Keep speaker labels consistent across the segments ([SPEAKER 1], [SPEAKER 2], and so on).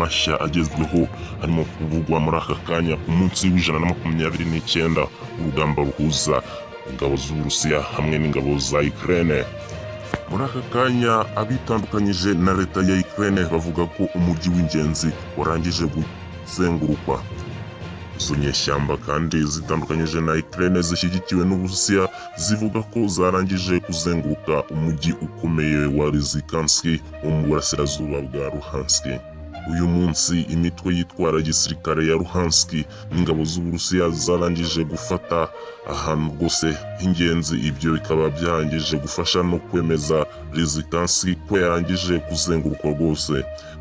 [SPEAKER 1] mashya agezweho arimo kuvugwa muri aka kanya ku munsi wa 129 w'urugamba ruhuza ingabo z'Uburusiya hamwe n'ingabo za Ukraine. Muri aka kanya, abitandukanyije na leta ya Ukraine bavuga ko umujyi w'ingenzi warangije kuzengurukwa. Izo nyeshyamba kandi zitandukanyije na Ukraine zishyigikiwe n'Uburusiya zivuga ko zarangije kuzenguruka umujyi ukomeye wa Lysychansk wo mu burasirazuba bwa Luhansk. Uyu munsi, imitwe yitwara gisirikare ya Luhansk n'ingabo z'Uburusiya zarangije gufata ahantu rwose h'ingenzi. Ibyo bikaba byarangije gufasha no kwemeza Lysychansk ko yarangije kuzengurukwa rwose.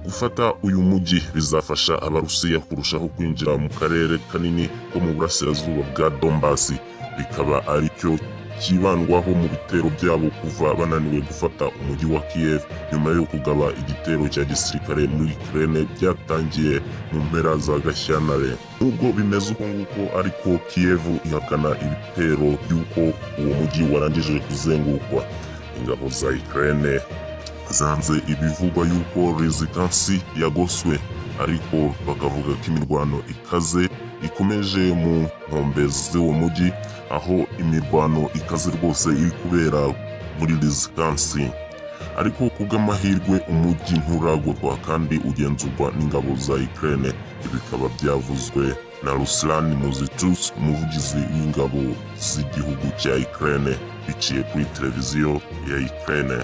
[SPEAKER 1] Gufata uyu mujyi bizafasha Abarusiya kurushaho kwinjira mu karere kanini ko mu burasirazuba bwa Donbass, bikaba aricyo cyibandwaho mu bitero byabo kuva bananiwe gufata umujyi wa Kiev nyuma yo kugaba igitero cya gisirikare muri Ukraine byatangiye mu mpera za Gashyantare. Nubwo bimeze uko nguko ariko, Kiev ihakana ibitero by'uko uwo mujyi warangije kuzengurukwa. Ingabo za Ukraine zanze ibivugwa yuko Lysychansk yagoswe, ariko bakavuga ko imirwano ikaze ikomeje mu nkombe z'uwo mujyi, aho imirwano ikaze rwose iri kubera muri Lysychansk, ariko kubw'amahirwe umujyi nturagotwa kandi ugenzurwa n'ingabo za Ukraine. Ibi bikaba byavuzwe na Ruslan Muzitus, umuvugizi w'ingabo z'igihugu cya Ukraine, biciye kuri televiziyo ya Ukraine.